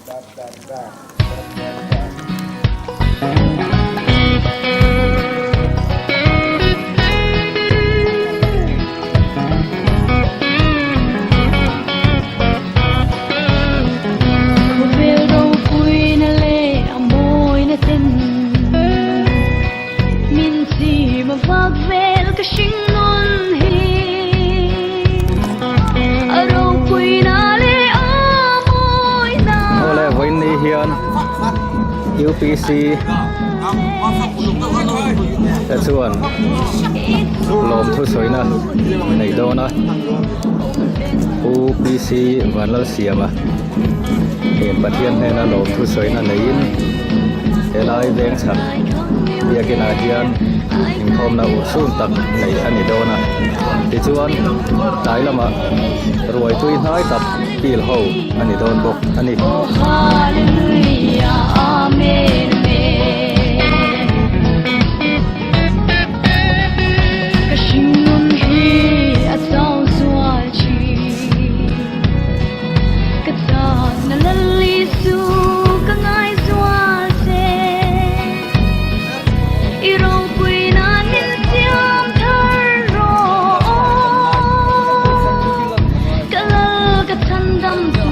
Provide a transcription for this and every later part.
Khawvel ropuina leh a mawina ten min chim a vak vel ka hring nawn hi. A ropuina leh a mawina. Awle vawiin ni hian UPC te chuan lawmthu sawina nei dawn a. Pu PC Vanlalsiama in Pathian hnena lawmthu sawina neiin helai veng chhak biakinah hian inkhawmna urhsun tak nei a ni dawn a. Tichuan tlai lamah ruai tui hnai tak kil ho a ni dawn bawk a ni. Hallelujah Amen Amen Ka hringnun hi a chau zual thin Ka chakna Lal Isu ka ngai zual che I ropui nan min siam thar rawh Ka Lal ka chhandam tu.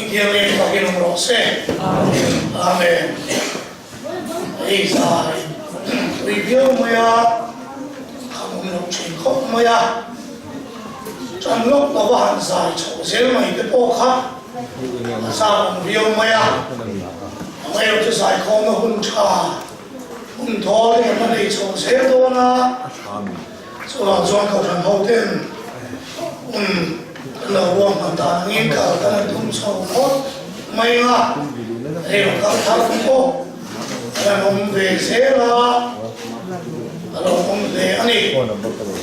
Thianghlim fakin awm rawh se. Amen. Hei zai tui viau mai a, kham awm lo thin khawp mai a, tan lawk lova han zai chhoh zel mai te pawh kha a zak awm viau mai a, amaherawhchu chu zaikhawmna hun tha hun thawl te kan la nei chhoh zel dawn a. Chuvang chuan Kohhran hoten hun kan lo ruahman dan angin kal kan han tum chho phawt mai a, hei rawn kal thar te pawh kan han awm ve zel a, a lo awm hle a ni.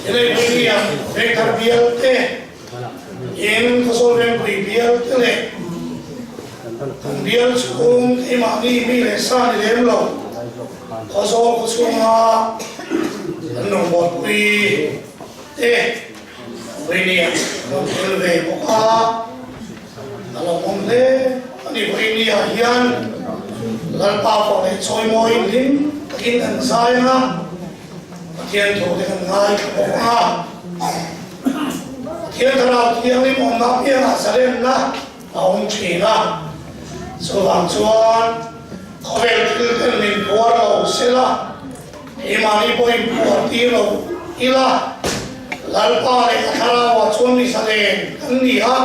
Helai Puinia Vengthar bial te, in Khawzawl Vengpui bial te leh kan bial chhung keimahni mi leh sa ni lem lo, Khawzawl khaw chhunga kan lo buaipui te Vawinia lo tel ve bawk a, a lo awm hle a ni. Vawinia hian Lalpa pawh leh chawimawi hlim takin kan zai ang a, Pathian thu te kan ngaithla bawk ang a. Pathian Thlarau Thianghlim awmna apiangah zalenna a awm thin a, chuvang chuan khawvel thil ten min phuar lo sela, keimahni pawhin phuar tir lo ila, Lalpa leh a thlarauah chuan mi zalen kan ni a.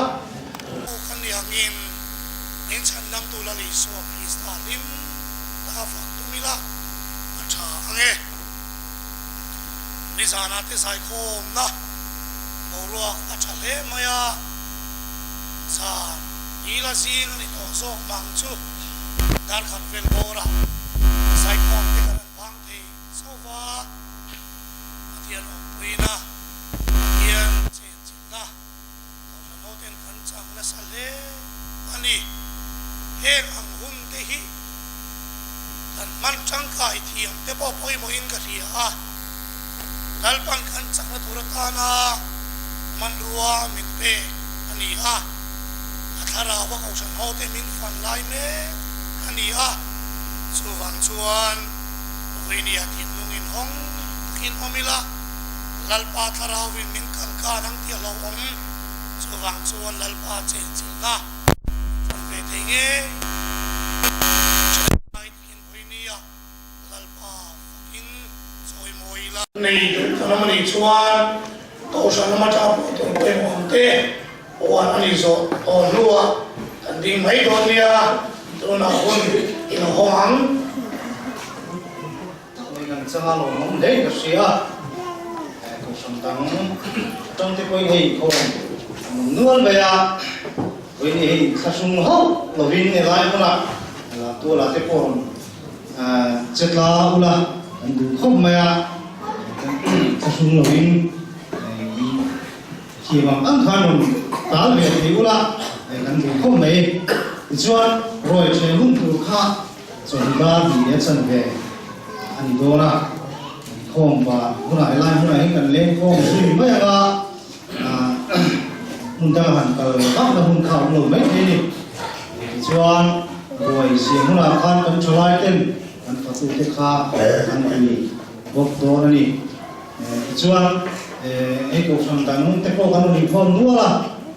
Kan ni angin min chhandamtu Lal Isua Krista hlim taka fak tum ila a tha ang e. Nizanah te zaikhawmna boruak a tha hle mai a. Zan Nila zing a ni tawh zawk mang chu darkhat vel bawrah zaikhawm te kan han bang thei chauh va, Pathian awmpuina, Pathian chenchilhna Kohhran hoten kan chang nasa hle a ni. Heng ang hun te hi kan hman tangkai thiam te pawh pawimawhin ka hria a, Lalpan kan chakna tur atana hmanrua min pek a ni a, a thlarau a kohhran hote min fan lai mek a ni a, chuvang chuan Vawinia thinlung inhawng takin awm ila, Lalpa thlarauin min kalkan ang tih a hlauhawm, chuvang chuan Lalpa chenchilhna chan ve thei ngei thenlai takin Vawinia Lalpa fakin chawi mawi ila. Nei duh kan awm anih chuan Kohhran lama tang pawh tur pawimawh ang te puan a nih zawh tawh hnuah kan ding mai dawn nia, tunah hun i lo hawng ang. Hei kan changa lawmawm hle ka hria a, Kohhran dang atang te pawhin hei inkhawm an awm nual mai a, vawiin hei inthlahrung hauh lovin helai hmunah Latuala te pawh rawn che tla ula kan duh khawp mai a, inthlahrung lovin thiam ang ang khan rawn tal ve thei ula kan duh khawp mai. Tichuan rawi ṭhen hun tur kha Chawlhgar ni leh chan ve a ni dawn a, inkhawm van hunah helai hmunah hian kan leng khawm zui mai ang a, hmun danga han kal vakna hun kha a awm lo mai thei a ni. Tichuan ruai siam hunah khan kan thalai ten kan fatute kha an ti bawk dawn a ni. Tichuan hei kohhran dang te pawh kan rawn inkhawm nual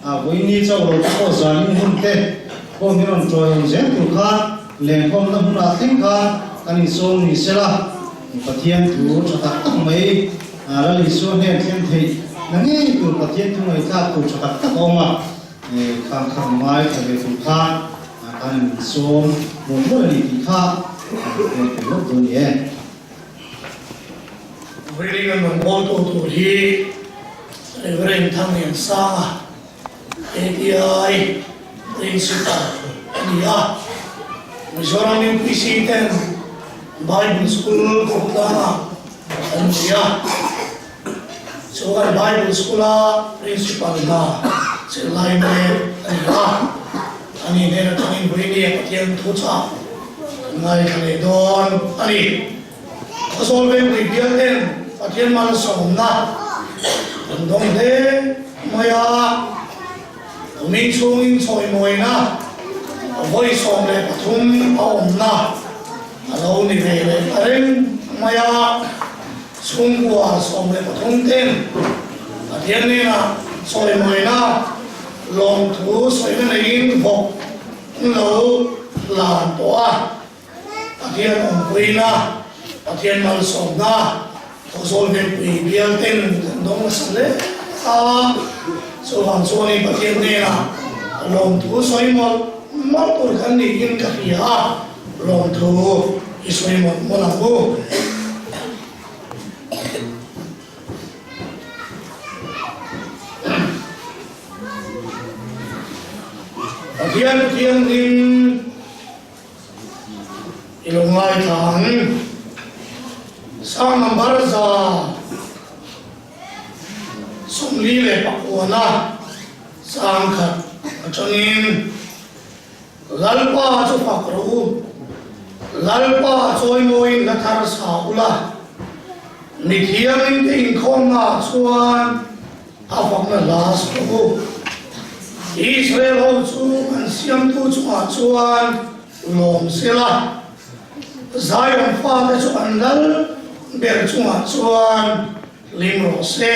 a, vawiini chauh lo te pawh zanin hun te pawh min rawn tawiawm zel tur khan Lengkhawmna hmunah thleng khan kan insawm ni sela, Pathian thu tha tak tak mai Lal Isua hnen thlen theih na ngei tur Pathian thu ngaihthlak tur tha tak tak a awm a, khang kha ngai tha ve tur khan kan insawm mawlh mawlh a ni tih kha kan hriat lawk dawn ni e. Reading a rawngbawltu tur hi Reverend Thangliansanga ATI Principal a ni a, Mizoram UPC ten Bible School khawtlangah an nei a, chu kan Bible School-a Principal hna zirlai mek a ni a, ani hnen atangin Vawinia Pathian thuchah kan ngaithla leh dawn a ni. Khawzawl Vengpui bial ten Pathian malsawmna kan dawng hle mai a, kumin chhungin chawimawina vawi 13 a awmna a lo ni ve leh ta reng mai a, chhungkua 13 ten Pathian hnenah chawimawina lawmthu sawina neiin vawk. An lo hlan tawh a, Pathian awmpuina, Pathian malsawmna, Khawzawl Vengpui bial ten kan dawng nasa hle a, chuvang chuanin Pathian hnenah lawmthu sawi mawlh mawlh tur kan niin ka hria a, lawmthu i sawi mawlh mawlh ang u. Pathian thianghlim i lo ngaithla ang. Sang number 149 sangkhat atangin Lalpa chu fak rawh u, Lalpa chawimawiin hla thar sa ula, mi thiangin te inkhawmnaah chuan a fakna hla sa rawh u. Israel ho chu an siamtu chungah chuan lawm sela, Zion fate chu an lal ber chungah chuan hlim rawh se.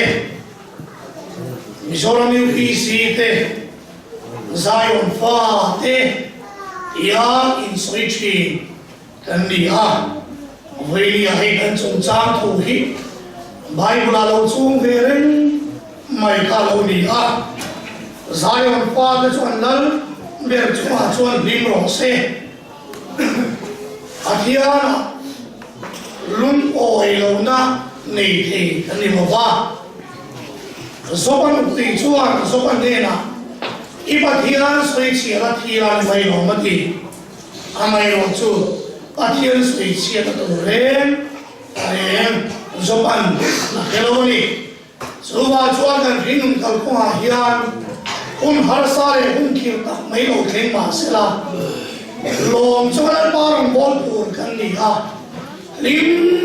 Mizoram UPC te Zion fa te tia insawi thin kan ni a, vawinia hei kan chungchang thu hi Bible ah lo chung ve reng mai kha lo ni a, Zion fa te chu an lal ber chungah chuan hlim rawh se. Pathianah lungawi lohna nei thei kan ni lo va. Zopa nupui chuan Zopa hnenah, I Pathian sawichhiat a thi la ni mai lo a ti. Amaherawh chu Pathian sawichhiat a tur reng reng Zopa'n a hre lo a ni. Chuvah chuan kan hringnun kalkawngah hian hun harsa leh hun khirh tak mai lo thleng mah sela, lawm chunga Lalpa rawn bawl tur kan ni a, hlim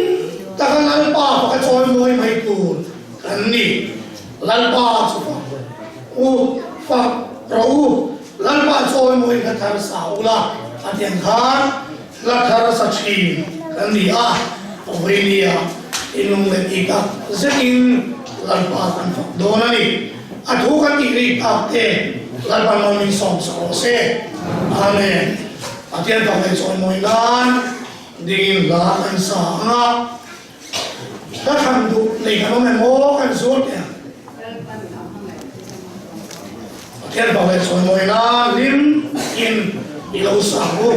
taka Lalpa faka chawi mawi mai tur kan ni. Lalpa chu fak u, fak rawh u, Lalpa chawi mawi hla thar sa ula, a tiang khan Hla thar sa thin kan ni a, vawinia inlung leh tih tak zetin Lalpa kan fak dawn a ni. A thu kan tih rik tak te Lalpa nawn min sawm sak rawh se. Amen. Pathian fak leh chawimawi nan dingin hla kan sa ang a, ka thlan duh nei kan awm em aw kan zuar teh ang. Pathian fak leh chawimawi nan hlim in i lo sa ang u.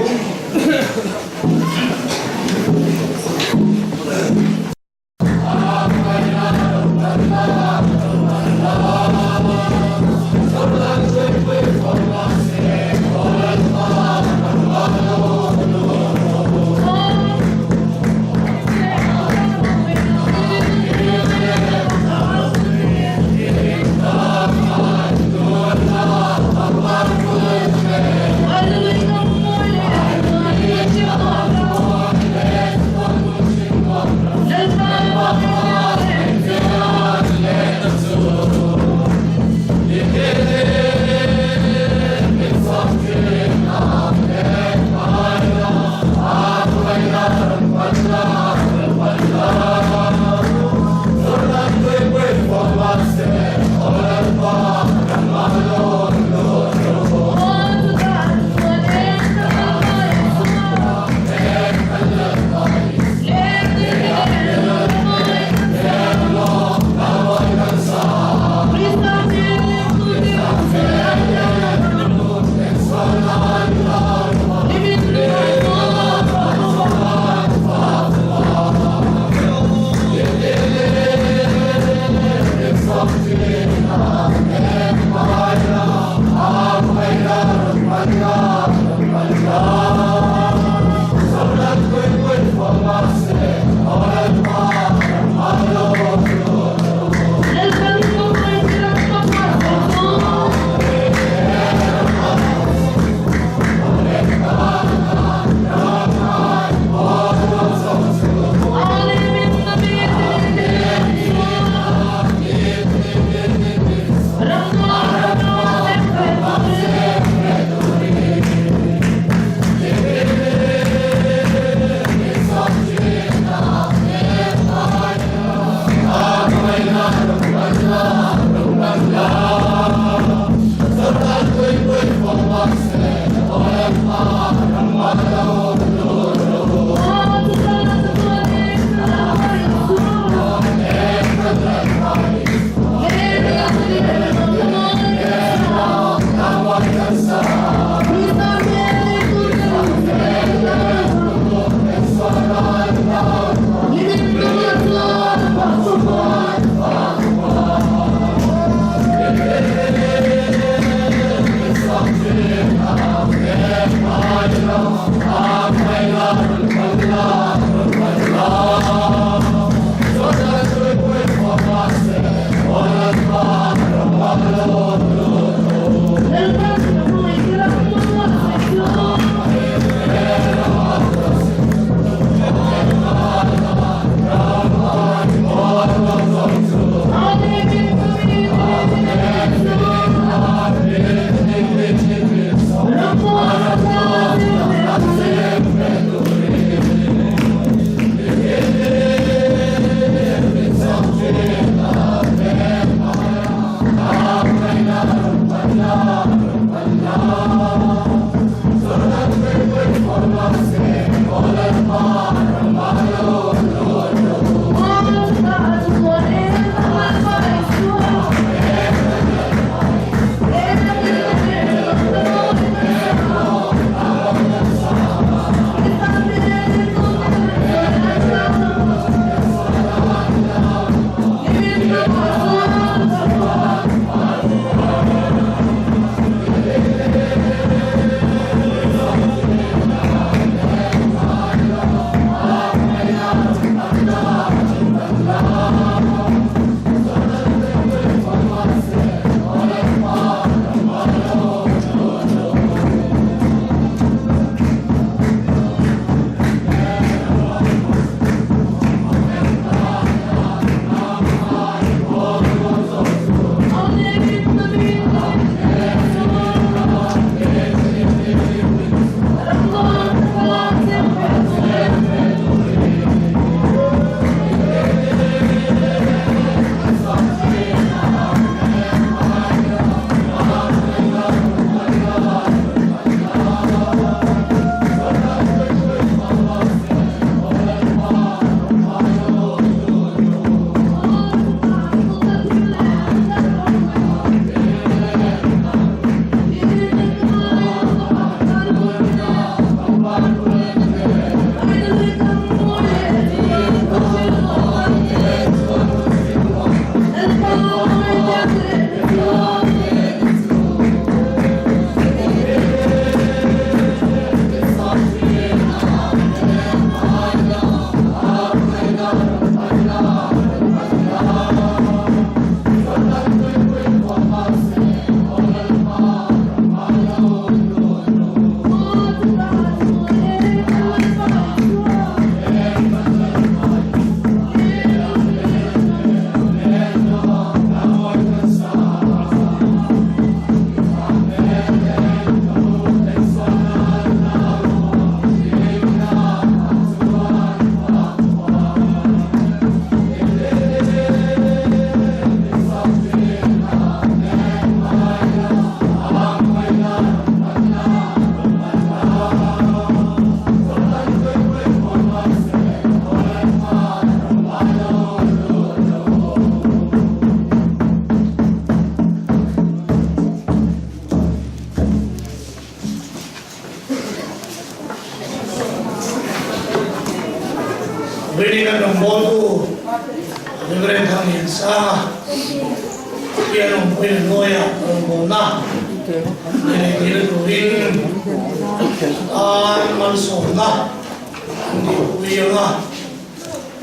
Vawiin kan rawngbawltu Reverend Thangliansanga hian awmpuina hnuaia rawngbawlna nei leh dil turin tan malsawmna an tihpui ang a.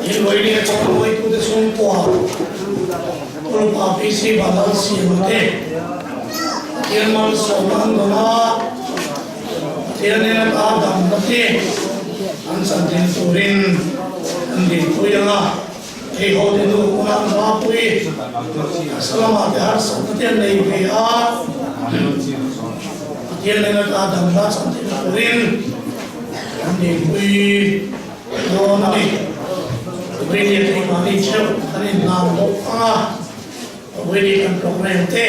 Tin, vawiin a chawlhmawitute chhungkua Pulpa PC Vanlalsiama te Pathian malsawmna an dawn a, Pathian nena ta damna te an chantir turin an dinpui ang a, hei ho te nu hunah Mapui Salama te harsatna te an nei ve a, Pathian nena ta damna chantir turin an dinpui dawn a ni. Vawiin keimahni theuh kan inhlan bawk ang a. Vawiin kan programme te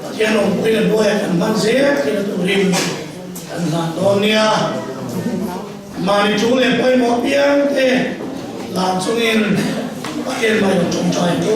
Pathian awmpui leh hnuaiah kan hman zel theihna turin kan hlan dawn nia. Mahni thu leh pawimawh piang te hlan chungin Pathian hmai rawn tawngtai tu.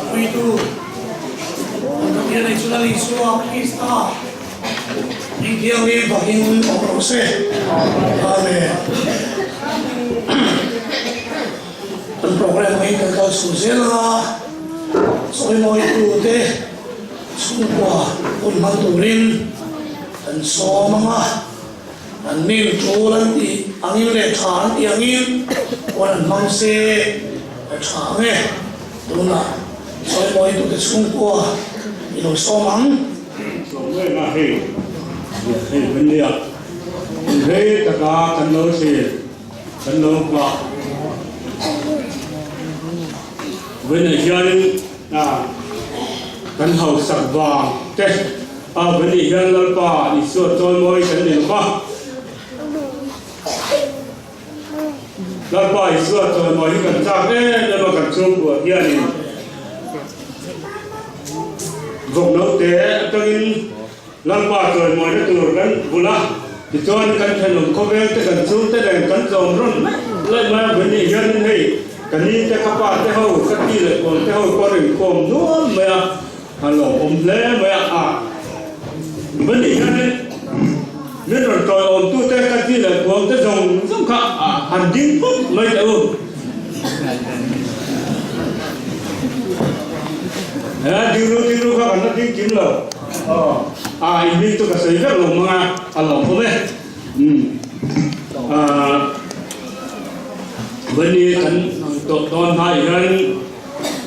Puitu, Pathian ei chu Lal Isua Krista hming thianghlim fakin awm rawh se. Amen. Kan program angin kan kal chho zel a, chawimawitu te chhungkua hun hmang turin kan sawm ang a, an nin tul an tih angin leh tha an tih angin hun an hmang se a tha ang e. Tunah chawimawitu te chhungkua i lo sawm ang. Sawmawina hei hei kan nia, inrei taka kan lo thlir. Kan lo nghah Vawiinah hianin kan hausak vang te a vawiinah hian Lalpa Isua chawimawi kan ni lova, Lalpa Isua chawimawi hi kan chak em em a kan chhungkuah hianin vawk note atangin Lalpa chawimawina tur kan bul a, tichuan kan thenawm khawvel te kan chhungte nen kan tlawm rawn laih laih mai a, vawiin hianin hei ka ni te ka pa te ho ka ti leh pawl te ho pawh a inkhawm nuam mai a, a lawmawm hle mai a, a vawiin hianin min rawn tawiawm tu te ka ti leh pawl te zawng zawng kha han ding phawt mai teh u. He ding ru ding ru kha kan la ding kim lo. Aw a in hming chu ka sawi vek lo mang a, a lawm awm e. Umm ah Vani kan tawh dawn hma hian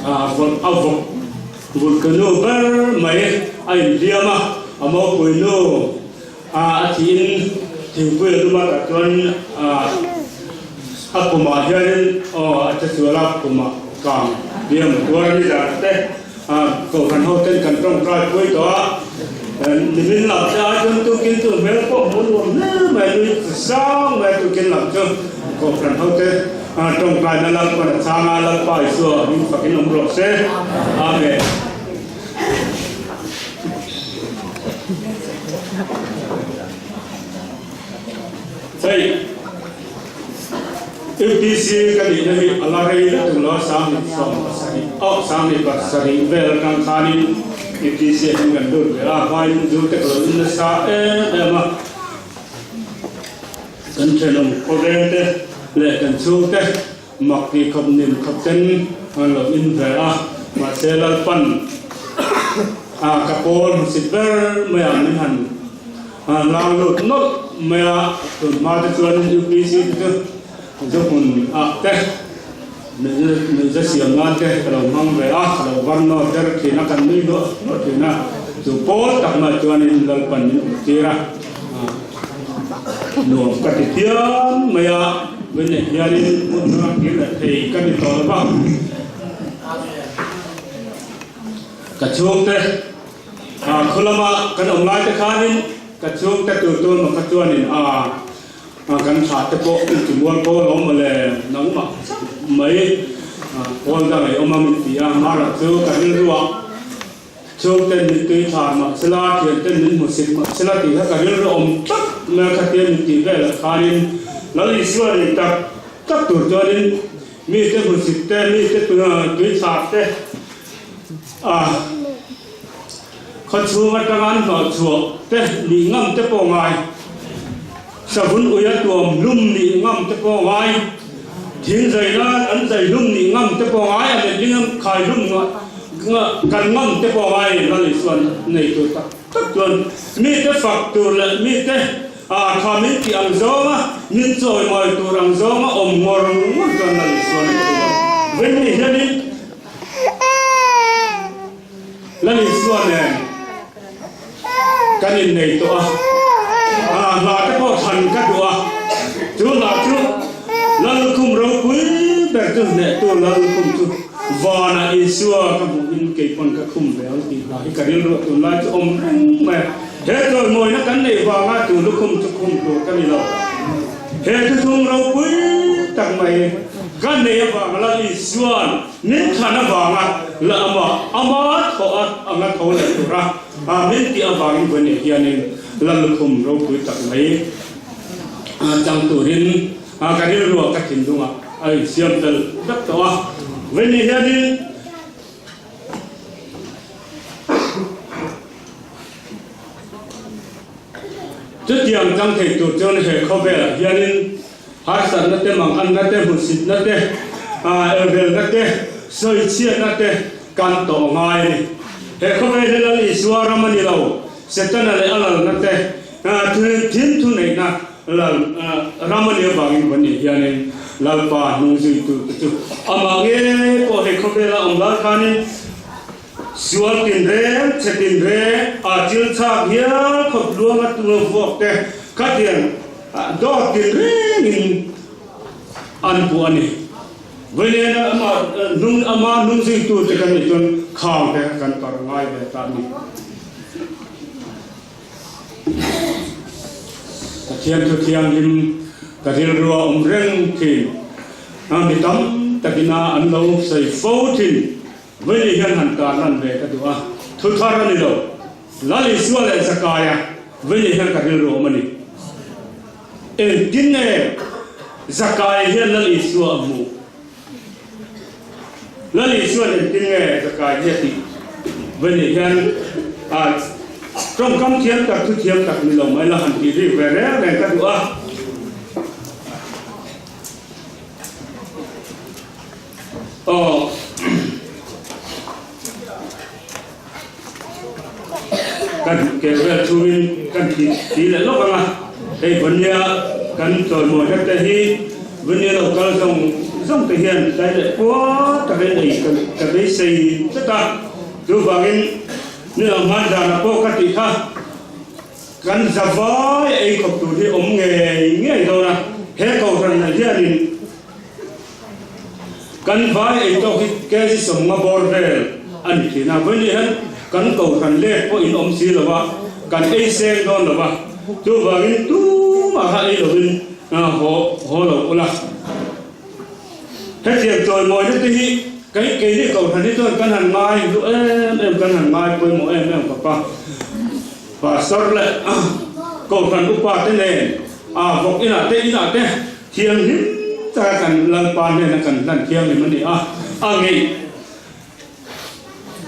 ah vawk a vawk vut ka nu ber mai a inhliam a, a mopui nu ah a thiin thingpui a lum a tah chuan ah a pumah hianin aw a che sual a pumah kang hliam a tuar a ni zan te. Kohhran ho ten kan tawngtai pui tawh a, nimin lam te ai chuan tukin chu hmel pawh hmu nuam hle mai nui sang mai tukin lam chu Kohhran ho te tawngtaina Lalpan a chhang a, Lalpa Isua hming fakin awm rawh se. Amen. Hei. UPC ka nihna hi a la rei vek lo a, 2017 oh 2017 vel atang khanin UPC ah hian kan lut ve a, hmain zu te ka lo in nasa em em a, kan thenawm khawvel te leh kan chhungte mak tih khawp nim khawp ten an lo in ve a, mahse Lalpan a ka pawl hmusit ber mai ah min han An lang lut nawlh mai a, tun hma te chuan UPC te chu Zohmun ah te nuihza siam nan te ka lo hmang ve a, ka lo var nawt der thin a, kan nui hluah hluah thin a, chu pawl tak mai chuanin Lalpan min awm tir a, nuam ka ti thiam mai a, vawiinah hianin hmun hrang a kir leh thei ka ni tawh lo va, ka chhungte. Khaw lama kan awm lai te khanin ka chhungte tur tur maw kha chuanin a kan thlah te pawh in ti mual pawl awm mawle nangmah mai pawl dang ei awm a min ti a, Mara chu ka rilruah Chhungten min tui thar mah sela, thianten min hmu sik mah sela tih kha ka rilru awm tlat mai a, khatia min tih velah khanin Lal Isua nih tak tak tur chuanin mite hmu sik te, mite tui thar te a khawchhung atanga an hnawhchhuah te nih ngam te pawh ngai. Savun uia tuam hlum nih ngam te pawh ngai, thing zai nan an zai hlum nih ngam te pawh ngai, a letling an khai hlum kan ngam te pawh ngai Lal Isuan nei tur tak tak chuan mite fak tur leh mite tha min tih ang zawnga min chawimawi tur ang zawnga awm ngawr ngawr chuan Lal Isuan a ti a. Vawiin hianin Lal Isua nen kan innei tawh a, a hla te pawh thlan ka duh a, chu hla chu Lalkhum ropui ber chu hnehtu Lalkhum chu vanah Isua ka hmuhin kei pawn ka khum ve ang tih hla hi ka rilru a tunlai chu awm reng mai a, he chawimawina kan neih vanga chu lukhum chu khum tur ka ni lo, he thuthlung ropui tak mai ka nei avanga Lal Isua'n Min thlan avanga la ama ama thawh a anga tho leh tura a min tih avangin vawiin hianin la lukhum ropui tak mai chang turin ka rilruah ka thinlungah a insiam tel vek tawh a. Vawiin hianin chutiang chang thei tur chuan he khawvelah hianin Harsatna te, manghanna te, hmuhsitna te, elrelna te, sawichhiatna te kan tawh ngai a ni. He khawvel hi Lal Isua ram a ni lo, Setana leh a lalna te, thil thuneihna lal ram a nih avangin vawn nih hianin Lalpa hnungzuitu te chu amah nge pawh he khawvela awm lai khanin sual tinreng, chhe tinreng, a chil chhak hial khawp luanga tunga vuak te khatiang Dawt tin rengin an puh a ni. Vawiin ama hnung ama hnung zuitu te kan nih chuan khang te kan par ngai ve ta a ni. Pathian thu thianghlim ka rilru a awm reng thin a, mi tam takina an lo sawi fo thin. Vawiin hian han tarlan ve ka duh a, thu thar a ni lo. Lal Isua leh Zakaia vawiin hian ka rilru awm a ni. Engtin nge Zakaia hian Lal Isua a hmuh? Lal Isua'n engtin nge Zakaia hi a tih? Vawiin hian tawngkam thiam tak, thu thiam tak ni lo mai la han tih rik ve reng reng ka duh a. Aw. Kan ke vel chungin kan ti ti leh lawk ang a, hei Vania kan chawimawi te hi Vania lo kal zawng zawng te hian tlai leh puar takin ei ka beisei tlat a, chuvangin ni lo hman zanah pawh ka tih kha kan zavai ei khawp tur hi awm ngei ngei dawn a, he kohhran ah hianin Kan vai ei tawk hi kg 50 bawr vel a ni thin a, vawiin hian kan kohhran lek pawh in awm si lo a, kan ei seng dawn lo a, chuvangin tumah kha ei lovin haw haw lo ula. Hetiang chawimawina te hi kei keini kohhran hi chuan kan han ngai hlu em em, kan han ngai pawimawh em em khawp a, Pastor leh kohhran upa te nen a vawk inah te inah te, Thianghlim taka kan Lalpa hnena kan hlan thianghlim a ni a, a ngeih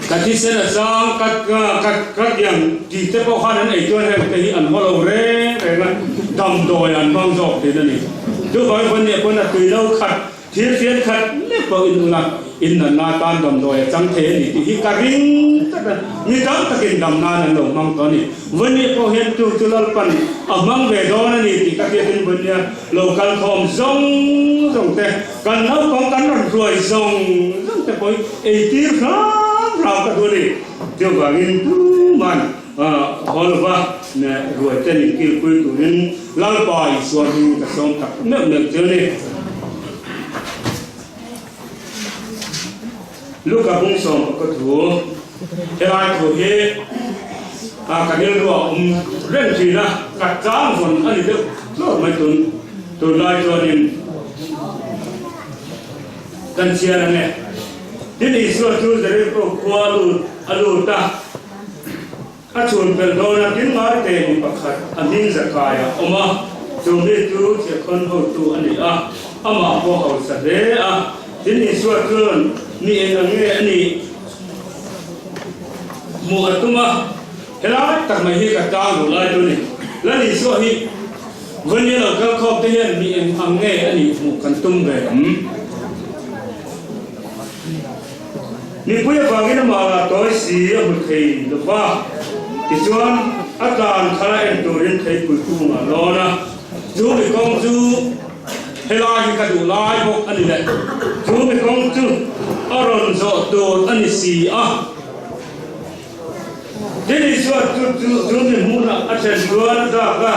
ka thisen a chang ka ka ka tiang tih te pawh khan an ei chuan heng te hi an haw lo reng reng a, damdawi an hmang zawk thin a ni. Chuvangin vawn nih pawn a tui lo khat Thil fian khat lek pawh in ula, in natna tan damdawi a chang thei a ni tih hi ka ring tlat a, mi tam takin dam nan an lo hmang tawh a ni. Vawinia pawh hian tu chu Lalpan a hmang ve dawn a ni tih ka hriatin vawinia lo kal khawm zawng zawng te, kan naupang kan rawn hruai zawng zawng te pawh hi ei tir hram hram ka duh a ni. Chuvangin tuman haw lova ruai ten inkilpui turin Lalpa Isua hming ka sawm tak meuh meuh chu a ni. Luka bung sawm ka thu, helai thu hi ka rilruah awm reng thin a, ka chang vawn a ni deuh tlawr mai tun tunlai chuanin kan chhiar ang e. Tin Isua chu Jeriko khua a lut a. A chhun pel dawn a tin ngai te mi pakhat a hming Zakai a awm a, chu mi chu thirkhawn hotu a ni a, amah pawh hausa hle a. Tin Isua chuan mi eng ang nge a nih hmuh a tum a, helai tak mai hi ka tang duh lai chu a ni. Lal Isua hi Vawnia lo kal khawp te hian mi eng ang nge a nih hmuh kan tum ve ang. Mipui avangin amah lah tawi si a hmu thei lo va, tichuan a tlan khala en turin theipui kungah a lawn a, chu mi kawng chu helai hi ka duh lai bawk a ni le, chu mi kawng chu a rawn zawh tur a ni si a. Tin Isua chu chu mi hmunah a thlen chuan a dak a,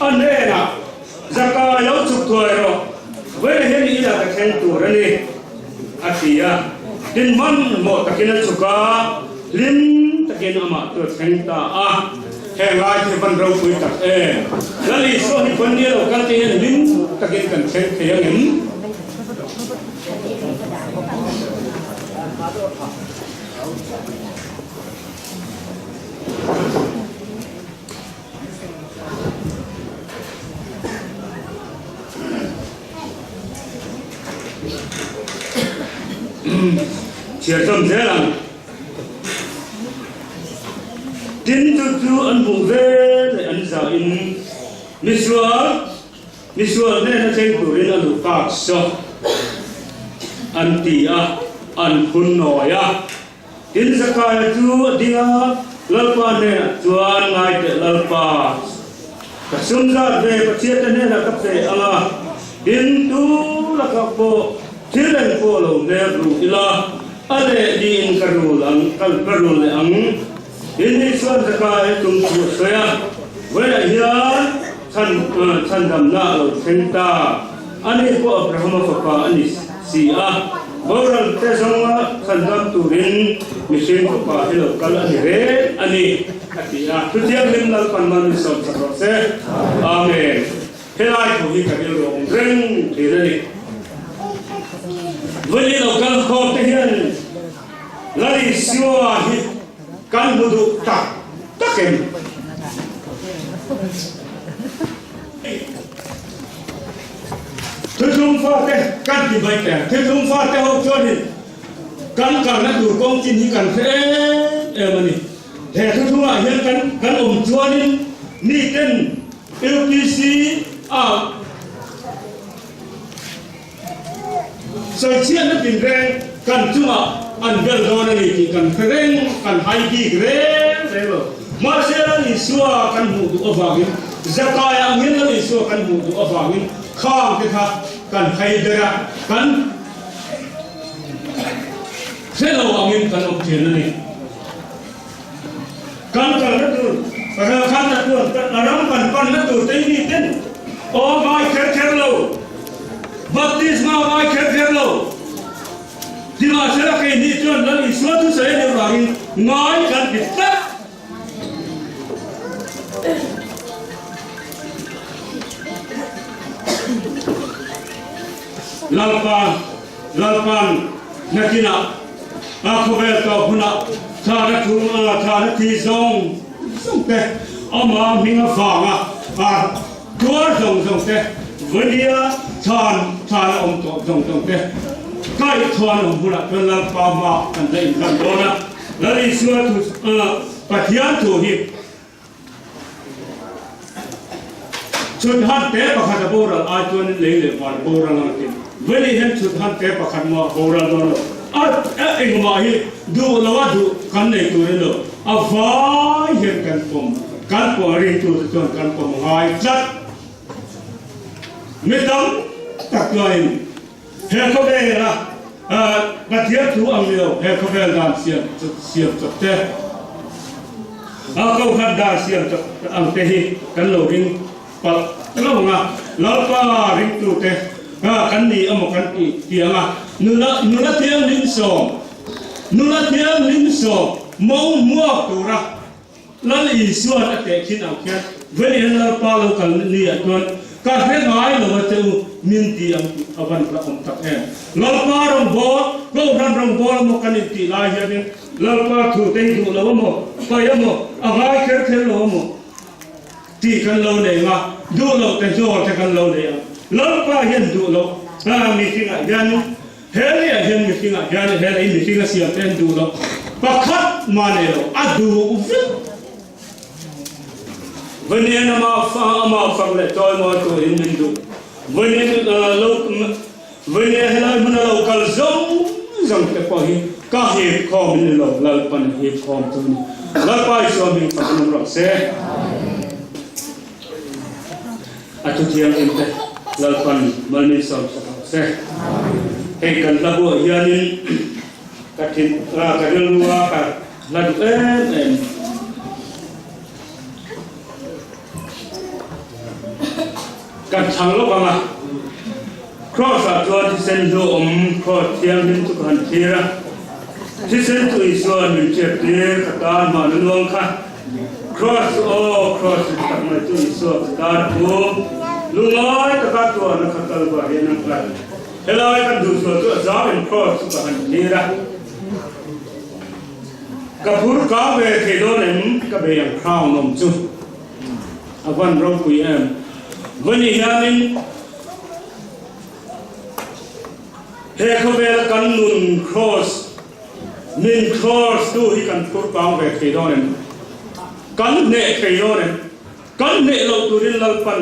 a hnenah, Zaka lo chhuk thuai rawh, vawiin hian i inah ka thleng tur a ni, a ti a. Tin hmanhmawh takin a chhuk a, hlim takin amah chu a thleng ta a. Heng lai hi van ropui tak em! Lal Isua hi pawn nia lo kal te hian hlim takin kan thleng thei ang em? Chhiar chawm zel ang. Tin chu chu an hmuh ve leh an zahin misual misual hnena cheng turin a luh tak saw an ti a, an phun nawi a. Tin Zakaia chu a ding a, Lalpa hnenah chuan, Ngai teh Lalpa, ka sum zat ve Pathiante hnenah ka pe ang a, tin tu lakah pawh thil eng pawh lo hmer ru ila, a leh niin ka rul ang, ka rul leh ang. Tin ni chuan Zakaia tum chu a sawi a, Vawiinah hian chhan chhandamna a lo thleng ta. Ani pawh Abrahama fapa a ni si a, boral te zawnga chhandam turin mihring fapa hi lo kal a ni reng a ni, a ti a. Chutianghlim Lalpan mal min sawm sak rawh se. Amen. Helai thu hi ka rilru awm reng thin a ni. Vawiin lo kal khawm te hian Lal Isua hi kan hmu duh tak tak em? Thuthlung fate kan ti mai teh ang. Thuthlung fate ho chuanin kan kalna tur kawng chin hi kan hre em em a ni. He thuthlungah hian kan kan awm chuanin miten UPC a sawichhiatna tinreng kan chungah an bel dawn a ni tih kan hre reng, kan hai bik reng reng lo. Mahse Lal Isua kan hmuh duh avangin, Zakaia angin Lal Isua kan hmuh duh avangin khang te kha kan hai ber a, kan hre lo angin kan awm thin a ni. Kan kalna tur, ralkhatna tur, ram kan panna tur te hi mi ten aw ngai kher kher lo, baptisma ngai kher kher lo. Nimahsela keini chuan Lal Isua thusawi a nih avangin ngai kan ti tlat. Lalpa, Lalpa'n nakinah a khawvel tawp hunah thana thu thana thi zawng zawng te ama hming avanga a tuar zawng zawng te vawinia chhan chhan a awm tawh zawng zawng te kaihchhuan awm hunah chuan Lalpa hma kan la inhlan dawn a, Lal Isua thu Pathian thu hi Chhut han te pakhat a boral ai chuan in lei leh van a boral ang a ti. Veli hian chhut han te pakhat maw a boral dawn lo. A engmah hi duh lo a duh kan nei tur in lo. A vai hian kan pawm kan pawh a ringtu te chuan kan pawm ngai tlat. Mi tam tak chuanin he khawvela Pathian thu ang ni lo he khawvel dan siam siam chawp te a kohhran dan siam chawp ang te hi kan lo ring palh lo ang a, Lalpa ringtu te kan ni emaw kan tih tih ang a, nula nula thianghlim sawm nula thianghlim sawm mo hmuak tura Lal Isua'n a teh khin ang khian Velian Lalpa lo kal ni ah chuan ka hre ngai lo a che u min ti ang tih a van hla awm tak em. Lalpa rawngbâwl, Kohhran rawngbâwl emaw kan intih lai hianin. Lalpa thu te hi duh lo amaw, pai amaw, a ngai kher kher lo amaw tih kan lo nei ang a, duh loh te zawl te kan lo nei ang. Lalpa hian duh loh a mihringah hian he leiah hian mihringah hian he lei mihring a siam te hian duh loh pakhat mah nei lo, a duh vek. Vawnian ama fa ama fak leh chawimawi turin min duh. Vawnian lo Vawnia helai hmuna lo kal zawng zawng te pawh hi ka hip khawm in ni lo, Lalpan hip khawm tu ni. Lalpa Isua hming fak in awm rawh se. A thu thianghlim te Lalpan mal min sawm sak rawh se. Hei kan hla buah hianin ka thin ka rilrua ka Hla duh em em. Kan chhang lawk ang a. Kraws ah chuan thisen hnu awm kraws thianghlim chu ka han thlir a. Thisen chu Isua'n min hriat tir ka tan hma na nuang kha. Kraws chu aw, kraws rit tak mai chu Isua ka tan a pu. Lungngai taka tuahna kha Kalvari an ang kal. Helai kan duhsual chu a zau in kraws chu ka han thlir a. Ka phur kau ve thei dawn em? Ka bei ang crown awm chu a van ropui em? Vani hianin he khawvela kan nun cross min cross tu hi kan phur kau ve thei dawn em? Kan hneh thei dawn em? Kan hneh loh turin Lalpan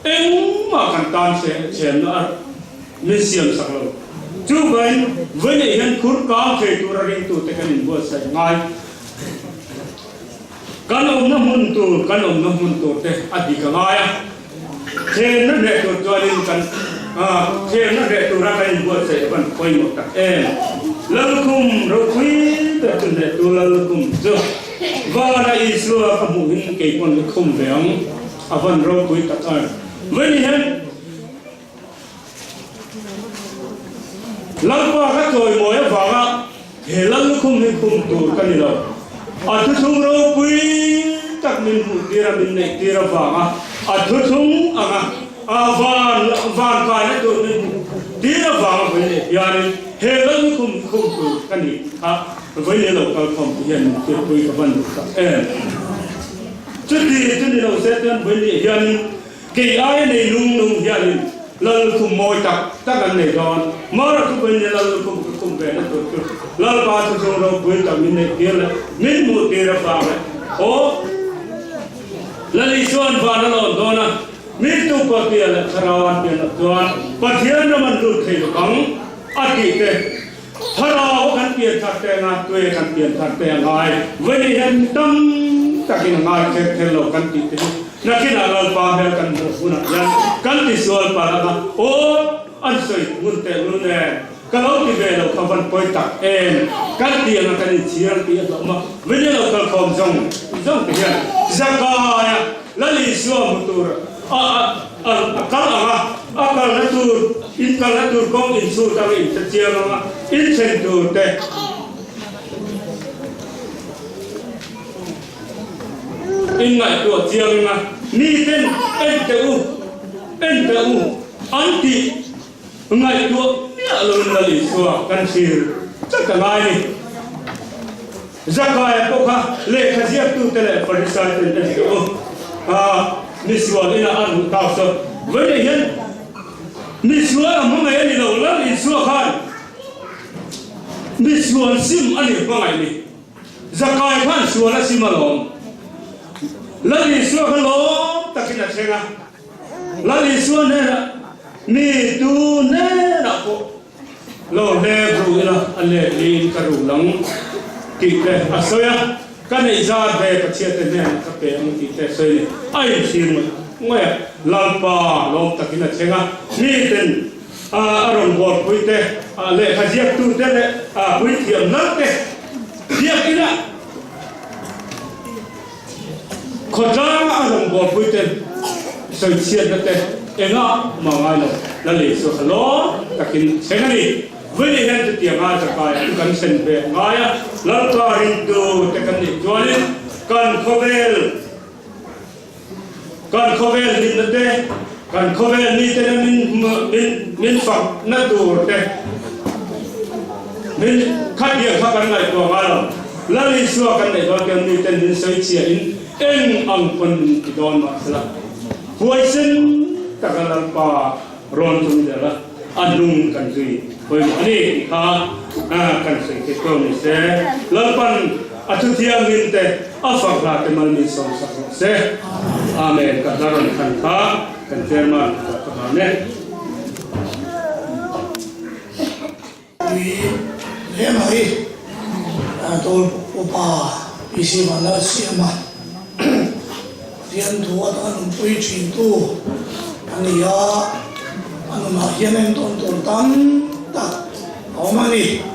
engmah kan tan chhenna a min siam sak lo. Chuvangin vawiinah hian khur kang thei tura ringtute kan inbuatsaih ngai. Kan awmna hmun tur, kan awmna hmun tur te a dik a ngai a. Chhenna hneh tur chuanin kan chhenna hneh tura kan inbuatsaih a van pawimawh tak em. Lalkhum ropui ber chu hnehtu Lalkhum chu. Vana Isua ka hmuh hin kei pawn ka khum ve ang, a van ropui tak a. Vawini hian Lalpa ka chawimawi avanga he Lal lukhum hi khum tur ka ni lo. A thuthlung ropui tak min hmuh tir a, min neih tir avanga a thuthlung anga a van van kaina tur min hmuh tir avanga vawini hianin he Lal lukhum khum tur ka ni kha. Vawiin lo kal khawm te hian min thilpui ka van duh tak em. Chuti chu ni lo se chuan vawiin hianin kei aia nei lung lung hianin Lal lukhum mawi tak tak an nei dawn. Mara chu vawiin Lal lukhum ka khum ve na tur chu Lalpa chu chung ropui tak min neih tir leh min hmuh tir avang leh aw Lal Isua'n van a lawn dawn a, mi tu pawh tia leh thlarau an pian loh chuan Pathian ram an lut thei lo ang a tih te Thlarau kan pian thar te anga tue kan pian thar te a ngai. Vawiin hian mi tam takin a ngai kher kher lo kan tih te hi nakinah Lalpa hmel kan hmuh hunah hian kan ti sual palh anga aw an sawi ngun teh lul nen ka lo ti ve lo kha van pawi tak em kan ti anga kan inchhir ang tih a hlauhawm a. Vawiin lo kalkhawm zawng zawng te hian Zakaia Lal Isua hmu tur a a kal ang a, a kalna tur in kalna tur kawng in chhut ang in hre chiang ang a, in thlen tur te in ngaihtuah chiang ang a, mi ten en teh u, en teh u an tih ngaihtuah miah loin Lal Isua kan thlir tlat a ngai ni. Zakaia pawh kha lehkha ziaktute leh Farisai ten en teh u, a misual inah a luh tak sawn vawiinah hian misual a hmangaih a ni lo, Lal Isua khan misual sim a ni hmangaih ni. Zakaia khan sual a sim alawm. Lal Isua kha lawm takin a thleng a, Lal Isua hnenah mi tu hnenah pawh Lo hle ru ila a let niin ka ru lang tih te a sawi a, ka neih zat ve Pathian te hnenah ka pe ang tih te a sawi a ni. A inchhir ngawih ngawih a, Lalpa lawm takin a thleng a, miten a rawn bawlpui te, lehkha ziaktu te leh puithiam lal te biak ila Khawtlanga a rawn bawlpui te sawichhiatna te engah mah ngai lo, la lei chu a lawm takin a thleng a ni. Vawiin hian chutianga chakai chu kan thlen ve a ngai a, Lalpa rintu te kan nih chuanin kan khawvel kan khawvel hlimna te, kan khawvel mite min min min fakna tur te. Min khatiang kha kan ngaihtuah ngai lo. Lal Isua kan neih dawn khian miten min sawi chhia in eng ang pawn min ti dawn mah sela huaisen taka Lalpa rawn tum zel a, a hnung kan zui pawimawh a ni tih kha kan sawi theih tawh ni se. Lalpan a thuthianghlim te a fak hla te mal min sawm sak rawh se. Amen. Ka hla rawn thlan kha kan chairman ka hlan e. Tui hle mai Dawl upa PC Vanlalsiama Pathian thu atanga nunpui thintu a ni a, a nunah hian entawn tur tam tak a awm a ni.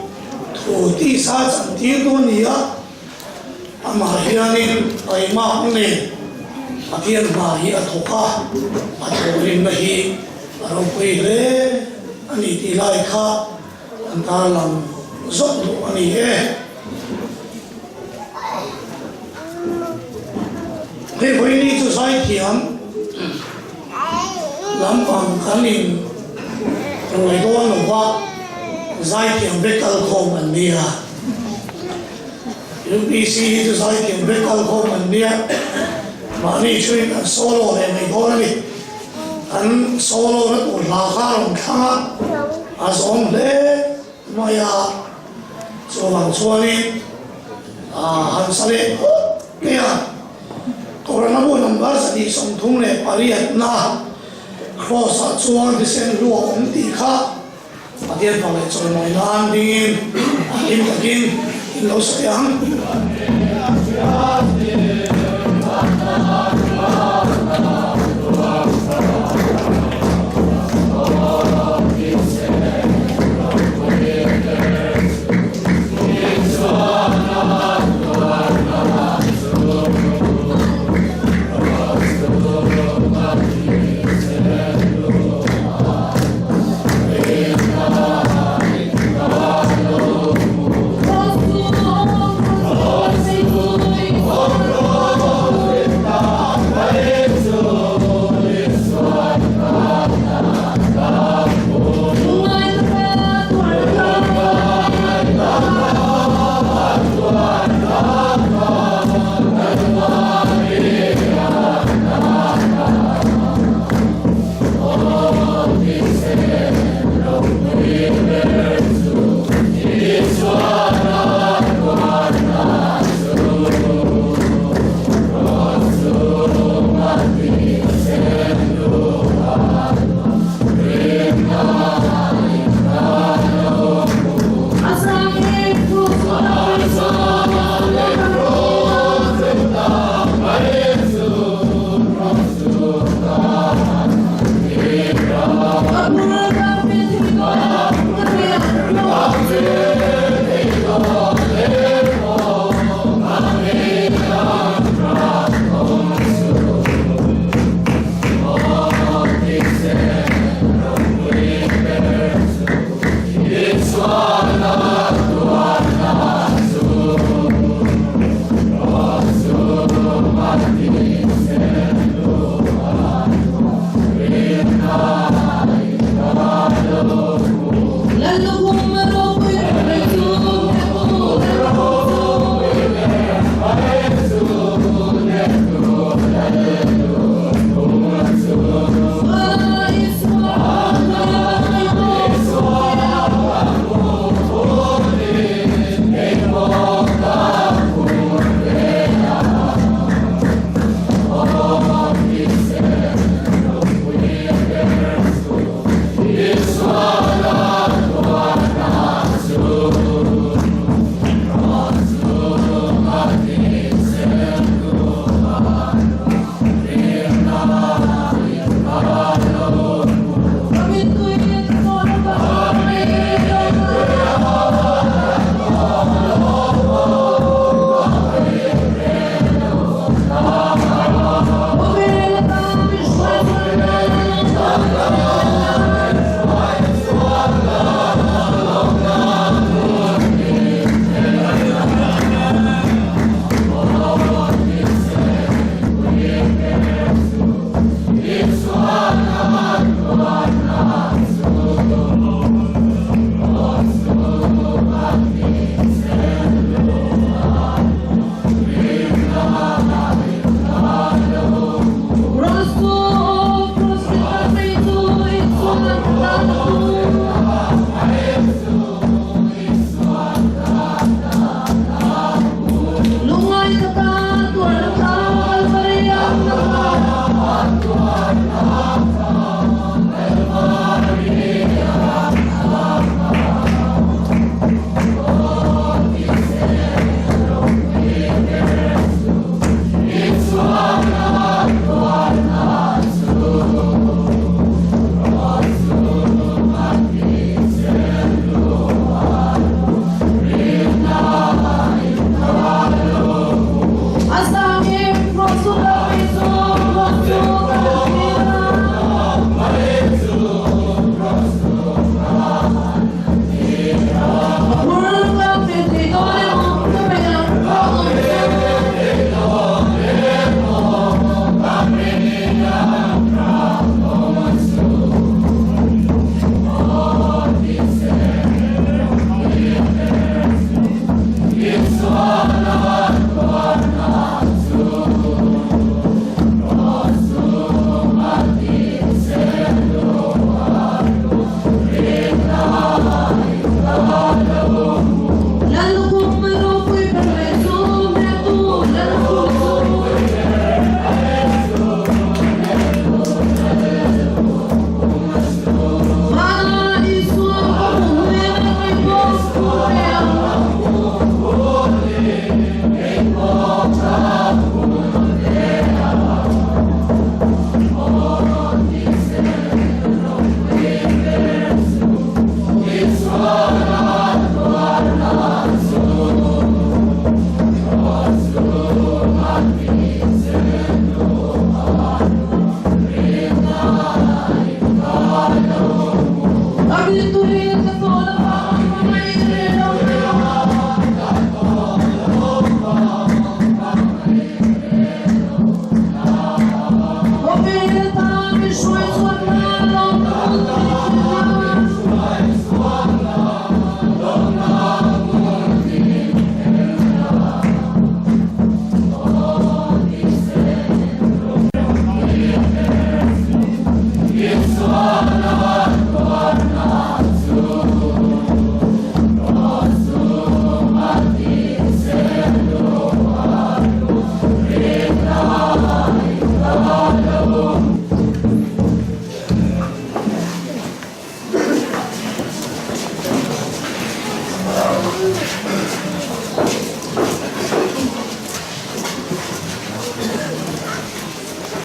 Thu tisa chantirtu a ni a, amah hianin taimak nen Pathian hna hi a thawk a, a thawhrimna hi a ropui hle a ni tih lai kha an tarlang zawk duh a ni e. Hei vawiini chu zaithiam lampang kan in ruai dawn lo va, zaithiam vek kalkhawm an nia. UPC hi chu zaithiam vek kalkhawm an nia, mahni thuin an solo leh mai dawn a ni. An solo na tur hla kha a rawn thlang a, a zawm hle mai a, chuvang chuanin han sa leh phawt mai a. Corona bu number 138 na Cross ah chuan thisen hlu a awm tih kha Pathian fang leh chawimawi nan dingin a hlim takin in lo sawi ang.